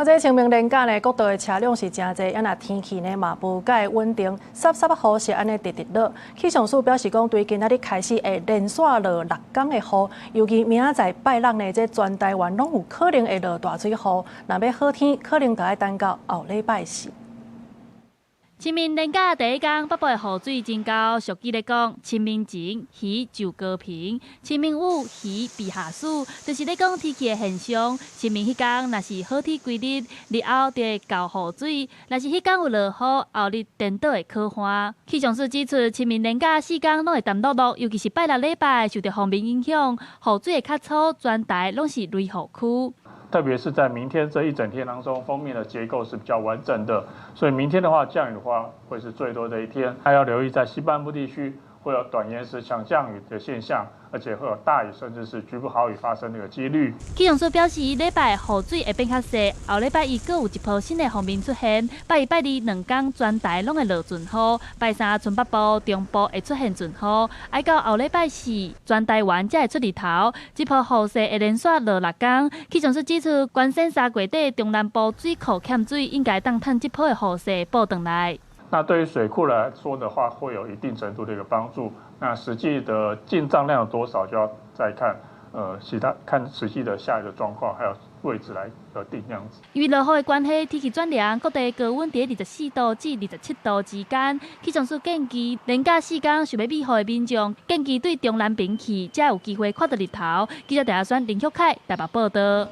啊，這清明連假呢，國道的車輛是誠濟，啊若天氣呢嘛無蓋穩定，濕濕雨是按呢直直落。氣象署表示講，對今仔日開始會連續落六工的雨，尤其明仔載拜六呢，這全台灣攏有可能會落大水雨。若欲好天，可能著愛等到後禮拜四。清明連假第一工，北部的雨水真厚。俗語咧講，清明晴，魚就高頻；清明雨，魚避下雨，就是咧講天氣的現象。清明彼工若是好天規日，日後就會厚雨水；若是彼工有落雨，後日顛倒會好旱。氣象署指出，清明連假四工攏會澹漉漉，尤其是拜六禮拜受著鋒面影響，雨水會較粗，全台攏是雷雨區。特別是在明天這一整天當中，鋒面的結構是比較完整的，所以明天的話降雨的話會是最多的一天。還要留意在西半部地區會有短延時強降雨的現象，而且會有大雨甚至是局部豪雨發生的個機率。氣象署表示，禮拜雨水會變較細，後禮拜一閣有一波新的鋒面出現，拜一、拜二兩工全台攏會落陣雨，拜三賰北部、中部會出現陣雨，愛到後禮拜四全台灣才會出日頭。這波雨勢會連續落六工。氣象署指出，關山三月底中南部水庫欠水，應該當趁這波的雨勢補轉來。那對於水庫來說的話，會有一定程度的一個幫助。那實際的進賬量有多少，就要再看，其他看實際的下雨的狀況，還有位置來而定這樣子。因為落雨的關係，天氣轉涼，各地高溫佇24度至27度之間。氣象署建議，連假四工想欲避雨的民眾，建議對中南邊去，才有機會看到日頭。記者鄭亞選、林旭凱台北報道。